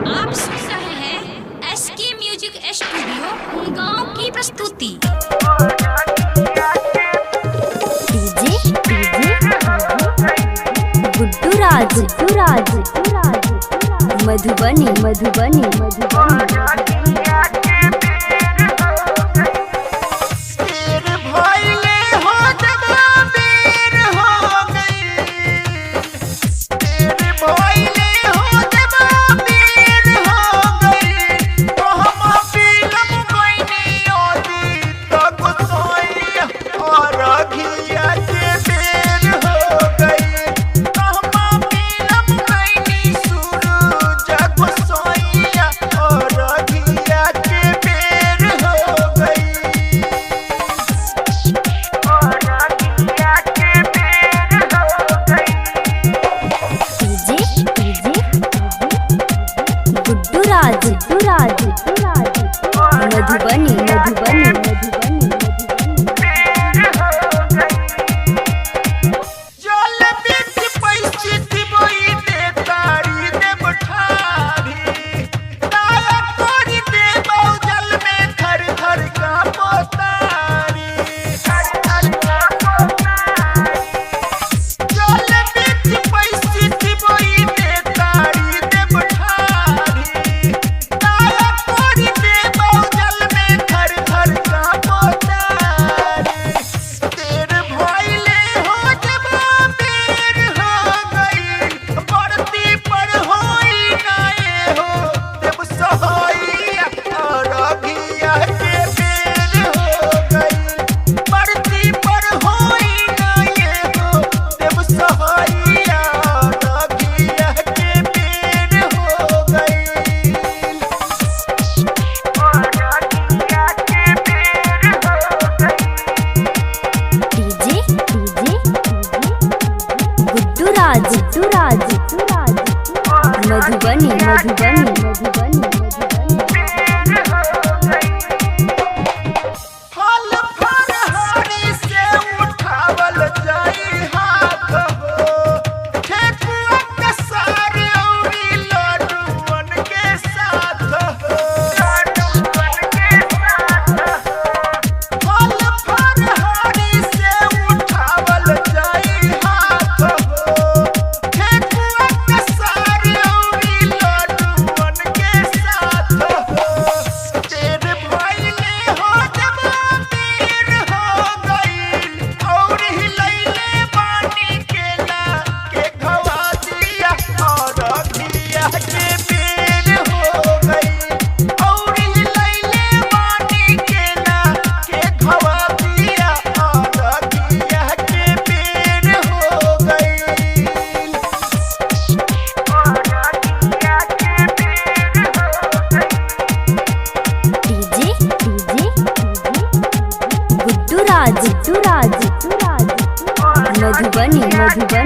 आप सुन रहे हैं एस के म्यूजिक स्टूडियो गांव की प्रस्तुति। डीजे डीजे गुड्डू राज, गुड्डू राज, मधुबनी, मधुबनी, मधुबनी। तेर भइले हो जब बेर हो गई, तेर भइले हो जब बेर हो गई, तो हम बिलम गइनी अदी तक सोई और घिया के बेर हो गई। तो हम बिलम गइनी सूरज गोसैया और घिया के बेर हो गई। डीजे डीजे गुड्डू राज, गुड्डू राज, मधुबनी, मधुबनी, मधुबनी। जल बिच पैसे दिबई दे तारी दे बठारी, तारा तोरी दे बहु जल में थर थर का पोतारी। जल बिच पैसे दिबई दे तारी दे बठारी, तारा तोरी दे बहु जल में थर थर का पोतारी। तेर भइले हो जब बेर हो गई, बढ़ती पर होई नाए हो देव सहोइया और अगिया के बेर हो गई। बढ़ती पर होई नाए हो देव सहोइया और अगिया के बेर हो गई। डीजे डीजे गुड्डू राज, गुड्डू राज, मधुबनी, मधुबनी, मधुबनी, मधुबनी। फल फरहरी से उठावल जाई हाथ हो, ठेकुआ के सार औरी लड्डुअन के साथ हो। फल फरहरी से उठावल जाई हाथ हो, ठेकुआ के सार औरी लड्डुअन के साथ हो। तेर भइले हो जब बेर हो गई, और हिलैले बानी केला के घवा दिया और घिया के बेर हो गई। और हिलैले बानी केला के घवा दिया और घिया के बेर हो गई। डीजे डीजे गुड्डू राज, गुड्डू राज, मधुबनी, मधुबनी।